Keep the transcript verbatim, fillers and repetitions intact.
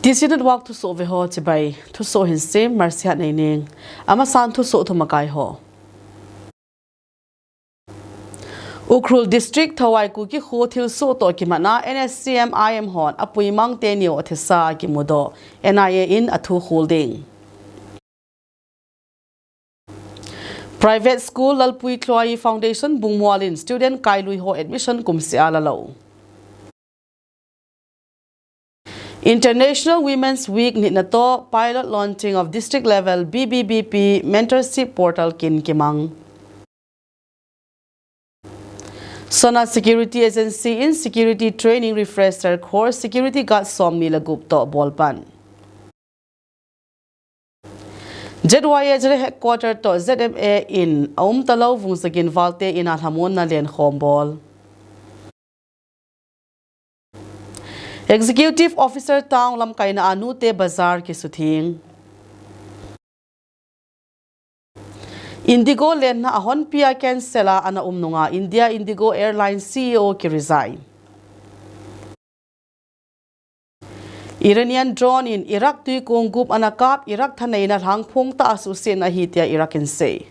T C Network thusoh veho chibai. Thusoh hin sim, Marcia Neining. Amasan thusoh thumakai ho. Ukhrul District Thawai Kuki kho thilsoh toh kimatna N S C M I M hon apuimang teni u athisa kimudoh, N I A in athu khol ding. Private School Lalpui Tluai Foundation Bungmual in student kailui ho admission kumseh a la lou. International Women's Week nitna toh pilot launching of district level B B B P mentorship portal kin kimang. Sona Security Agency in security training refresher course security guard somni le gup toh bolpan. Z Y A General Headquarter toh Z M A in aum talou Vungzagin Valte in a lhamonna lenkhom bol. Executive Officer Town lamkaina a nute bazar kisuthing. Indigo lenna ahonpi a cancel a ana um nunga India Indigo Airline C E O kiresign. Iranian drone in Iraq tuikong gup ana kap, Iraq thaneina lhangphong tah a suhsetna ahi tia Iraq in sei.